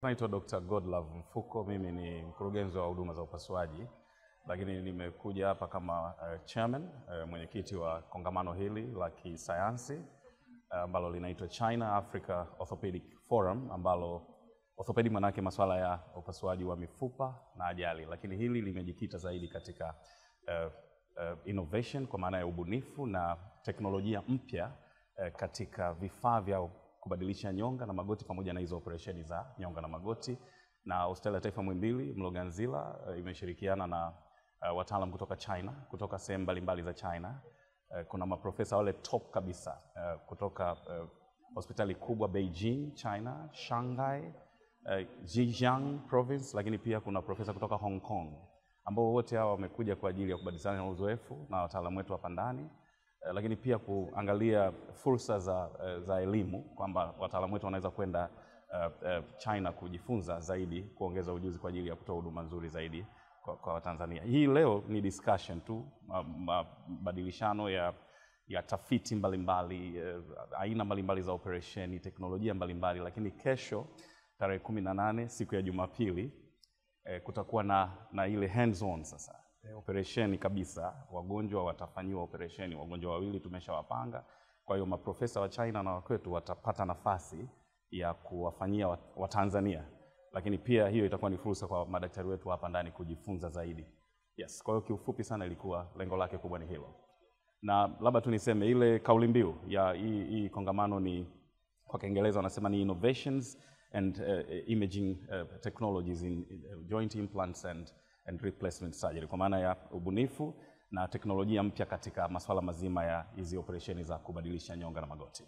Naitwa Dr. Godlove Mfuko, mimi ni mkurugenzi wa huduma za upasuaji, lakini nimekuja hapa kama chairman, mwenyekiti wa kongamano hili la kisayansi ambalo linaitwa China Africa Orthopedic Forum, ambalo orthopedic manake masuala ya upasuaji wa mifupa na ajali, lakini hili limejikita zaidi katika innovation kwa maana ya ubunifu na teknolojia mpya katika vifaa vya kubadilisha nyonga na magoti pamoja na hizo operesheni za nyonga na magoti. Na Hospitali ya Taifa Muhimbili Mloganzila imeshirikiana na wataalam kutoka China, kutoka sehemu mbalimbali za China. Kuna maprofesa wale top kabisa kutoka hospitali kubwa Beijing, China, Shanghai, Zhejiang province, lakini pia kuna profesa kutoka Hong Kong ambao wote hawa wamekuja kwa ajili ya kubadilishana uzoefu na wataalamu wetu hapa ndani, lakini pia kuangalia fursa za elimu kwamba wataalamu wetu wanaweza kwenda China kujifunza zaidi, kuongeza ujuzi kwa ajili ya kutoa huduma nzuri zaidi kwa Watanzania. Hii leo ni discussion tu, mabadilishano ya tafiti mbalimbali, aina mbalimbali za operesheni, teknolojia mbalimbali, lakini kesho tarehe 18 siku ya Jumapili kutakuwa na ile hands on sasa. Operesheni kabisa, wagonjwa watafanyiwa operesheni, wagonjwa wawili tumeshawapanga. Kwa hiyo maprofesa wa China na wakwetu watapata nafasi ya kuwafanyia Watanzania, lakini pia hiyo itakuwa ni fursa kwa madaktari wetu hapa ndani kujifunza zaidi. Yes, kwa hiyo kiufupi sana ilikuwa lengo lake kubwa ni hilo. Na labda tu niseme ile kauli mbiu ya hii kongamano ni kwa Kiingereza wanasema ni innovations and imaging technologies in joint implants and replacement surgery, kwa maana ya ubunifu na teknolojia mpya katika masuala mazima ya hizi operesheni za kubadilisha nyonga na magoti.